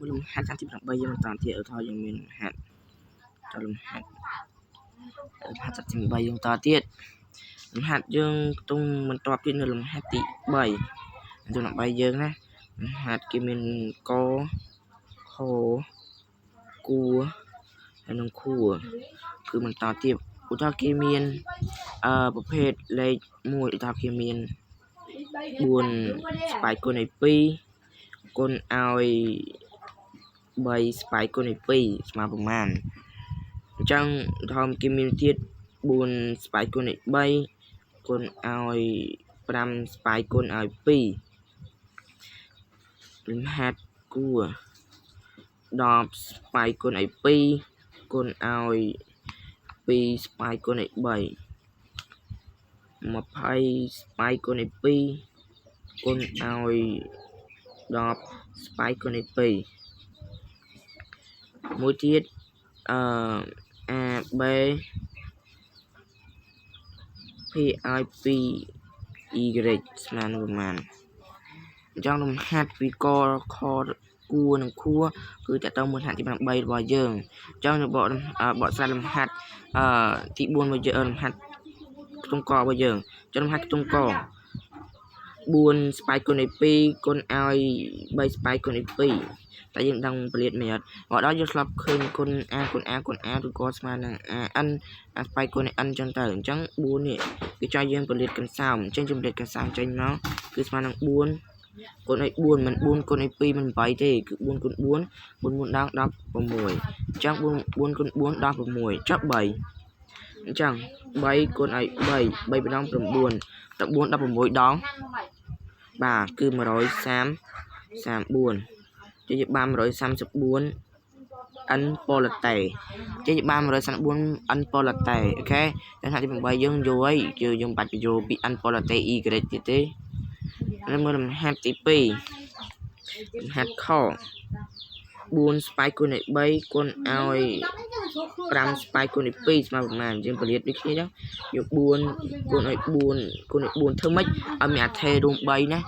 មួយលំហាត់38យើងបន្តទៀតឧទាហរណ៍យើងមានលំហាត់តលំហាត់លំហាត់38យើងតទៀតលំហាត់យើងខ្ទង់បន្ទាប់ទៀតនៅលំហាត់ទី3ទី3យើងណាលំហាត់គេមានកខគួហើយនឹងខួគឺបន្តទៀតឧទាហរណ៍គេមានអឺប្រភេទលេខ1ឧទាហរណ៍គេមាន4ស្វ័យគុណឲ្យ2គុណឲ្យ3ស្វ័យគុណឲ្យ2ស្មើប្រមាណអញ្ចឹងឧទាហរណ៍គេមានទៀត4ស្វ័យគុណឲ្យ3គុណឲ្យ5ស្វ័យគុណឲ្យ2លំហាត់គួរ10ស្វ័យគុណឲ្យ2គុណឲ្យ2ស្វ័យគុណឲ្យ3 20ស្វ័យគុណឲ្យ2គុណឲ្យ10ស្វ័យគុណឲ្យ2មួយទៀតអឺ A B P ឲ្យ2 Y ស្មើនឹងប្រមាណអញ្ចឹងលំហាត់ពីកខគួនិងខួគឺតើតើមូលហាត់ទី8របស់យើងអញ្ចឹងបកបកស្រាយលំហាត់អឺទី4របស់យើងលំហាត់ខ្ទង់ករបស់យើងអញ្ចឹងលំហាត់ខ្ទង់ក4ស្វ័យគុណឲ្យ2គុណឲ្យ3ស្វ័យគុណឲ្យ2តែយើងដឹងពលាតមិនអត់មកដល់យើងធ្លាប់ឃើញគុណ a គុណ a គុណ a ឬក៏ស្មើនឹង a n a ស្វ័យគុណឲ្យ n ចឹងទៅអញ្ចឹង4នេះគេចង់យើងពលាតកន្សោមអញ្ចឹងយើងពលាតកន្សោមចេញមកគឺស្មើនឹង4គុណឲ្យ4មិន4គុណឲ្យ2មិន8ទេគឺ4គុណ4 4 4ដង16អញ្ចឹង4 4គុណ4 16ចុះ3អញ្ចឹង3គុណឲ្យ3 3ម្ដង9 9 16ដងបាទគឺ134ជិះបាន134 n ពលតេជិះបាន134 n ពលតេអូខេតែថ្នាក់ទី8យើងយល់ហើយគឺយើងបាច់បញ្យល់ពី n ពលតេ y ទៀតទេហើយមើលលំហាត់ទី2លំហាត់ខ4ស្វ័យគុណឲ្យ3គុណឲ្យ5ស្វ័យគុណឲ្យ2ស្មើប្រមាណយើងពលាតដូចគ្នាចឹងយក4គុណឲ្យ4គុណឲ្យ4ធ្វើម៉េចឲ្យមានអថេរួម3ណា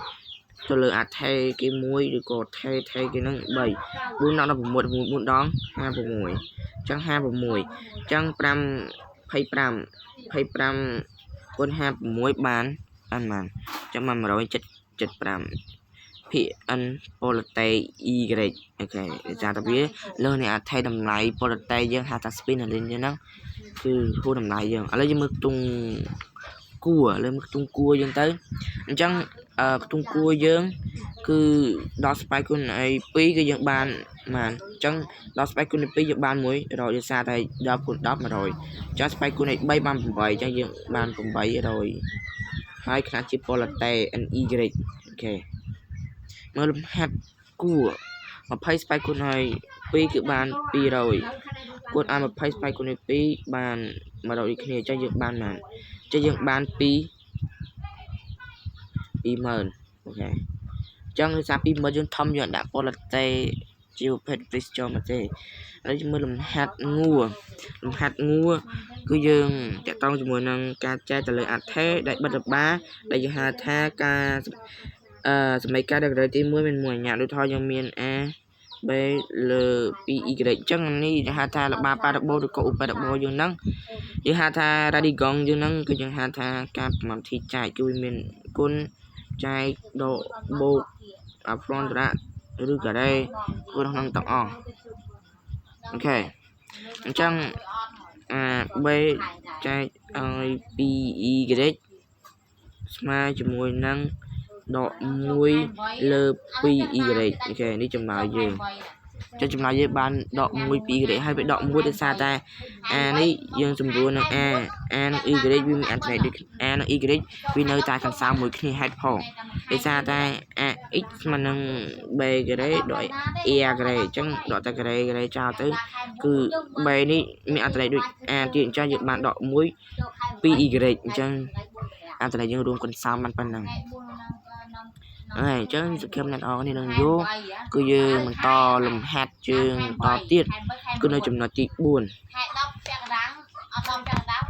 ទៅលើអថេគេ1ឬក៏ថេថេគេហ្នឹង3 4ដល់16 4ដង56អញ្ចឹង56អញ្ចឹង5 25 25គុណ56បានបានបានអញ្ចឹងបាន175ភាគ n ពលតេ y អូខេដោយសារតែវាលើនេះអថេតម្លៃពលតេយើងហៅថា spinelin យើងហ្នឹងគឺហួសតម្លៃយើងឥឡូវយើងមើលខ្ទង់គួរឥឡូវមើលខ្ទង់គួរយើងទៅអញ្ចឹងខ្ទង់គួរយើងគឺដល់ស្វ័យគុណឲ្យ2គឺយើងបានបានអញ្ចឹងដល់ស្វ័យគុណ2យើងបាន100ដោយសារតែ10គុណ10 100អញ្ចឹងស្វ័យគុណឲ្យ3បាន8អញ្ចឹងយើងបាន800ហើយខ្លះជាពលតេ ny អូខេមើលលំហាត់គួរ20ស្វ័យគុណឲ្យ2គឺបាន200គុណឲ្យ20ស្វ័យគុណឲ្យ2បាន100ដូចគ្នាអញ្ចឹងយើងបានបានអញ្ចឹងយើងបាន2 20000អូខេអញ្ចឹងដោយសារ20000យើងធំយើងដាក់ពលតេជាប្រភេទ freeze ចូលមកទេឥឡូវយើងមើលលំហាត់ងួរលំហាត់ងួរគឺយើងតាក់ទងជាមួយនឹងការចែកទៅលើអថេដែលបិទរបាដែលយើងហៅថាការអឺសមីការដកទី1មានមួយអញ្ញាដូចថាយើងមាន a b លើ 2y អញ្ចឹងនេះគេហៅថាលបាប៉ារ៉ាបូឬក៏ឧបរ៉ាបូយើងហ្នឹងយើងហៅថា radigon យើងហ្នឹងគឺយើងហៅថាការប្រមាណវិធីចែកគឺវាមានគុណចែកដកបូកអហ្វ្រនតរៈឬការ៉េគឺក្នុងទាំងអស់អូខេអញ្ចឹងអា b ចែកឲ្យ 2y ស្មើជាមួយនឹងដក1លើ 2y អូខេនេះចម្លើយយើងចុះចម្លើយយើងបានដក1 2y ហើយไปដក1ដោយសារតែ a នេះយើងសម្រួលនឹង a a និង y វាមានអត្ថន័យដូច a និង y វានៅតែកន្សោមមួយគ្នាហេតុផងដោយសារតែ a x ស្មើនឹង b ការ៉េដក a ការ៉េអញ្ចឹងដកតែការ៉េការ៉េចោលទៅគឺ b នេះមានអត្ថន័យដូច a ទៀតអញ្ចឹងយើងបានដក1 2y អញ្ចឹងអត្ថន័យយើងរួមកន្សោមបានប៉ុណ្ណឹងហើយអញ្ចឹងសង្ឃឹមអ្នកនរគ្នានឹងយល់គឺយើងបន្តលំហាត់ជើងបន្តទៀតគឺនៅចំណុចទី4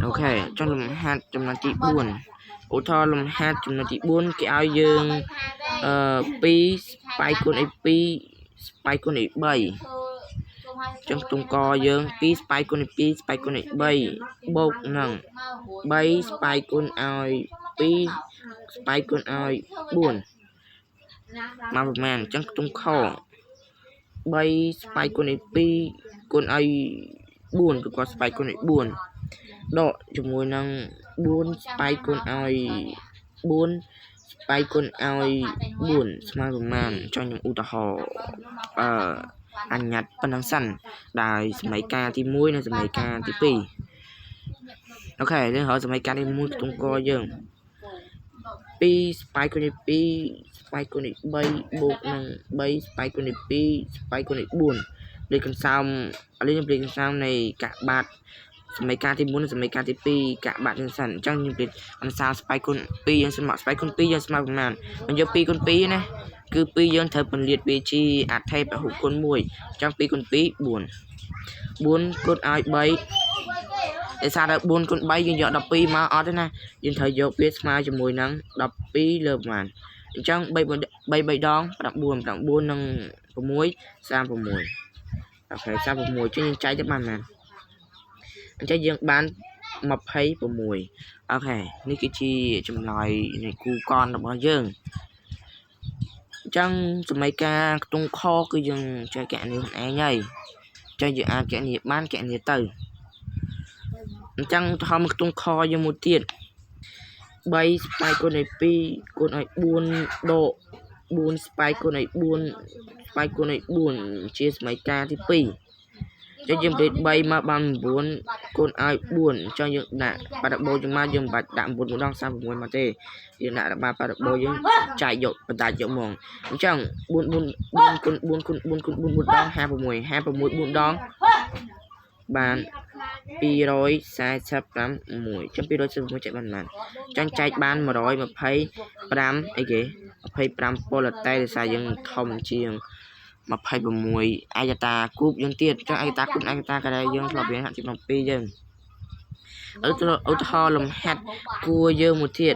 អូខេចុះលំហាត់ចំណុចទី4ឧទាហរណ៍លំហាត់ចំណុចទី4គេឲ្យយើងអឺ2ស្វ័យគុណឲ្យ2 ស្វ័យគុណឲ្យ3ចឹងខ្ទង់កយើង2ស្វ័យគុណឲ្យ2ស្វ័យគុណឲ្យ3បូកនឹង3ស្វ័យគុណឲ្យ2ស្វ័យគុណឲ្យ4មកប្រមាណអញ្ចឹងខ្ទង់ខ3ស្វ័យគុណឲ្យ2គុណឲ្យ4គឺគាត់ស្វ័យគុណឲ្យ4ដកជាមួយនឹង4ស្វ័យគុណឲ្យ4ស្វ័យគុណឲ្យ4ស្មើប្រមាណចង់ខ្ញុំឧទាហរណ៍អឺអញ្ញត្តិប៉ុណ្ណឹងសិនដោយសម័យកាលទី1និងសម័យកាលទី2អូខេយើងរកសម័យកាលទី1ខ្ទង់កយើង2ស្វ័យគុណឲ្យ2ស្វ័យគុណឲ្យ3បូកនឹង3ស្វ័យគុណឲ្យ2ស្វ័យគុណឲ្យ4លេខកន្សោមឥឡូវខ្ញុំលេខកន្សោមនៃកាក់បាតសម័យកាលទី1និងសម័យកាលទី2កាក់បាតយើងសិនអញ្ចឹងខ្ញុំលេខកន្សោមស្វ័យគុណ2យើងស្មើស្វ័យគុណ2យើងស្មើប្រមាណខ្ញុំយក2គុណ2ណាគឺ2យើងត្រូវពន្លាតវាជាអថេពហុគុណ1អញ្ចឹង2គុណ2 4 4គុណឲ្យ3ដោយសារតែ4គុណ3យើងយក12មកអត់ទេណាយើងត្រូវយកវាស្មើជាមួយនឹង12លើប្រមាណអញ្ចឹង3 3 3ដង9 9និង6 36អូខេ36ចឹងយើងចែកទៅបានណាអញ្ចឹងយើងបាន26អូខេនេះគឺជាចម្លើយនៃគូកនរបស់យើងអញ្ចឹងសម័យកាលខ្ទង់ខគឺយើងចែកកណនីខ្លួនឯងហើយអញ្ចឹងយើងអាចកណនីបានកណនីទៅអញ្ចឹងឧទាហរណ៍មកខ្ទង់ខយើងមួយទៀត3ស្វ័យគុណឲ្យ2គុណឲ្យ4ដក4ស្វ័យគុណឲ្យ4ស្វ័យគុណឲ្យ4ជាសម័យកាលទី2ចឹងយើងព្រាត3មកបាន9គុណឲ្យ4អញ្ចឹងយើងដាក់ប៉ារ៉ាបូលយើងមកយើងមិនបាច់ដាក់9ម្ដង36មកទេយើងដាក់របស់ប៉ារ៉ាបូលយើងចែកយកបណ្ដាច់យកហ្មងអញ្ចឹង4 4 4គុណ4គុណ4គុណ4 4ដង56 56 4ដងបាន246ចឹង246ចែកបានប៉ុន្មានចឹងចែកបាន125អីគេ25ពលតែដោយសារយើងធំជាង26ឯកតាគូបយើងទៀតចឹងឯកតាគូបឯកតាការ៉េយើងធ្លាប់រៀនហាក់ទី7យើងឧទាហរណ៍លំហាត់គួរយើងមួយទៀត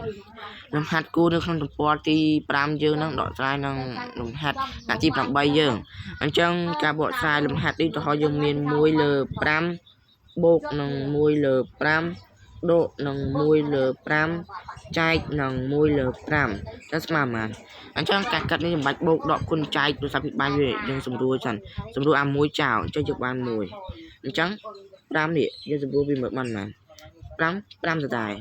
លំហាត់គួរនៅក្នុងទំព័រទី5យើងនឹងដកស្រាយនឹងលំហាត់ថ្នាក់ទី8យើងអញ្ចឹងការបកស្រាយលំហាត់នេះឧទាហរណ៍យើងមាន1លើ5បូកនឹង1លើ5ដកនឹង1លើ5ចែកនឹង1លើ5តើស្មើប៉ុន្មានអញ្ចឹងការកាត់នេះមិនបាច់បូកដកគុណចែកទូរស័ព្ទពីបាញ់វាយើងសម្រួលសិនសម្រួលអា1ចោលអញ្ចឹងយើងបាន1អញ្ចឹង5នេះយើងសម្រួលវាមើលបានប៉ុន្មាន5 5ដដែល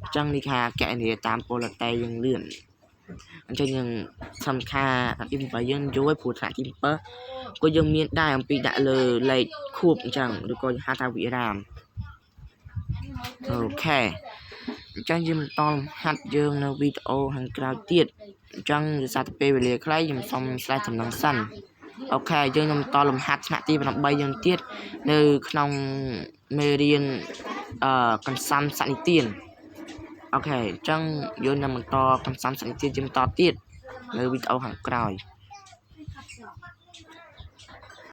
អញ្ចឹងនេះថាកណនីតាមពលតេយើងលឿនអញ្ចឹងយើងសំខាន់ថ្នាក់ទី8យើងយល់ព្រោះថ្នាក់ទី7ក៏យើងមានដែរអំពីដាក់លើលេខខួបអញ្ចឹងឬក៏ហៅថាវិរាមអូខេអញ្ចឹងយើងបន្តលំហាត់យើងនៅវីដេអូខាងក្រៅទៀតអញ្ចឹងដោយសារតែពេលវេលាខ្លីខ្ញុំសូមស្លេះចំណងសិនអូខេយើងនឹងបន្តលំហាត់ថ្នាក់ទី8យើងទៀតនៅក្នុងមេរៀនកន្សំសនិទានអូខេអញ្ចឹងយើងនឹងបន្តកន្សំសនិទានយើងបន្តទៀតនៅវីដេអូខាងក្រោយ